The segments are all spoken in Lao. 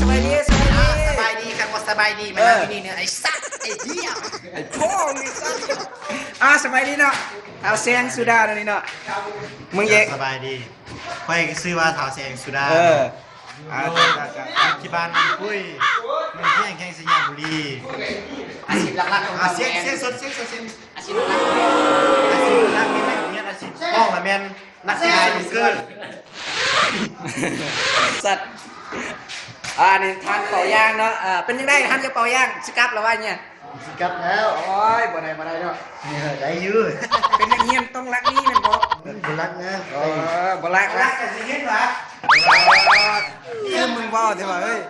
ສະບາຍດີ ສະບາຍດີ ສະບາຍດີຄັກ ບໍ່ສະບາຍດີ ມານັ່ງຢູ່ນີ້ເນີ ໄອ້ສັດ ໄອ້ເຫ້ຍ ໄອ້ພໍ່ມຶງ ໄອ້ສັດ. ອ່າ ສະບາຍດີເນາະ ທ້າວແສງສຸດາເນາະນີ້ເນາະ ມຶງແຍກ ສະບາຍດີ ຂ້ອຍກໍຊື່ວ່າທ້າວແສງສຸດາ ເອີ ອ່າ ຢູ່ທີ່ບ້ານນ້ຳປຸ້ຍ ເມືອງພຽງ ແຂວງໄຊຍະບູລີ. ອາຊີບຫຼັກໆຂອງ ອ່າ ສຽງ ສຽງສົດ ສຽງສົດ ສຽງ ອາຊີບຫຼັກໆ ອາຊີບຫຼັກໆ ນີ້ແມ່ນ ອາຊີບ ຮ້ອງລະແມ່ນ ນັກກິລາສະໜຸກເກີ ສັດ. ອ່າ ນີ້ທ່ານເປົ່າຢາງເນາະ ເປັນຈັ່ງໃດທ່ານເຈົ້າເປົ່າຢາງ ຊິກັບແລ້ວວ່າເນຍ? ຊິກັບແລ້ວ. ໂອ້ຍ ບໍ່ໄດ້ ບໍ່ໄດ້ເນາະ ເອີ ໄດ້ຢູ່ ເປັນນັກຮຽນຕ້ອງລັກນີ້ແມ່ນບໍ່? ບໍ່ລັກນະ ເອີ ບໍ່ລັກ ບໍ່ລັກກໍຊິເຮັດຫວາ ຄືມຶງເວົ້າແທ້ວ່າເອີຍ.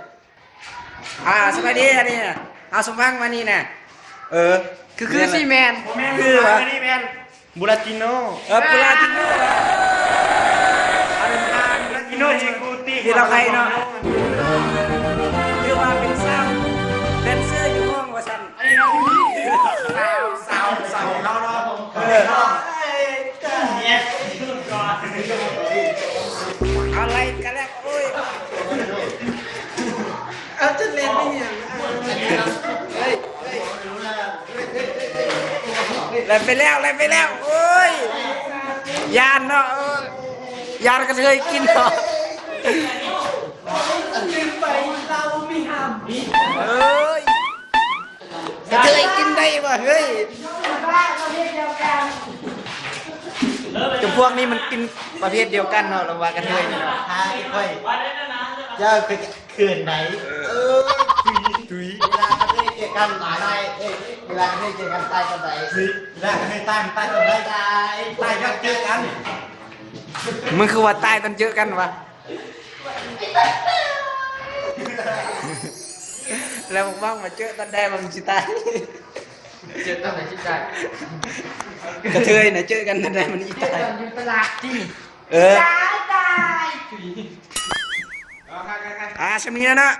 ອ່າ ສະບາຍດີ ອັນນີ້ນະ ເອົາ ສົມຫວັງມານີ້ນະ ເອີ ຄື ຄືຊິແມ່ນ ບໍ່ແມ່ນ ຄືວ່າ ອັນນີ້ແມ່ນ ບູລາຕິໂນ ເອີ ບູລາຕິໂນ ອາເດນທາ ບູລາຕິໂນ ເຈກູຕີ ທີ່ລາວໃຫ້ເນາະ ຄືວ່າເປັນສາວແດນເຊີຢູ່ຫ້ອງວ່າຊັ້ນ ອັນນີ້ເນາະ ສາວ ສາວ ສາວຂອງເຮົາເນາະ ເອີ ອາໄລກະແລັບ ໂອ້ຍ ເອົາ ຈະເຫຼັ້ນອີ່ຫຍັງ ເຮີ້ຍ ແລ່ນໄປແລ້ວ ແລ່ນໄປແລ້ວ ໂອ້ຍ ຢ້ານເນາະ ເອີ ຢ້ານກະເທີຍກິນເນາະ ເອີຍ. ກະເທີຍກິນໄດ້ບໍ່ເຮີ້ຍ? ຈຳພວກນີ້ມັນກິນປະເພດດຽວກັນເນາະ ລະວ່າກະເທີຍນີ້ເນາະ ຖ້າຂ້ອຍ ເຈົ້າເຄີຍເຂີນໃດ ເອີ ເວລາກະເທີຍເຈີກັນຕາຍ ເອີ ເວລາກະເທີຍເຈີກັນຕາຍຕອນໃດ? ເວລາກະເທີຍຕາຍ ມັນຕາຍຕອນໃດ? ຕາຍ ຕາຍຍ້ອນເຈີກັນ ມຶງຄືວ່າຕາຍຕອນເຈີກັນວະ? ແລ້ວບາງມາເຈີກັນໄດ້ ມັນຊິຕາຍ ເຈີກັນໄດ້ຊິຕາຍ ກະເທີຍນະ ເຈີກັນໄດ້ມັນຊິຕາຍ ເຈີກັນຢູ່ຕະຫຼາດຕິ ເອີ ຕາຍ ຕາຍ ອ່າ ຊ່ຳນີ້ແຫຼະເນາະ.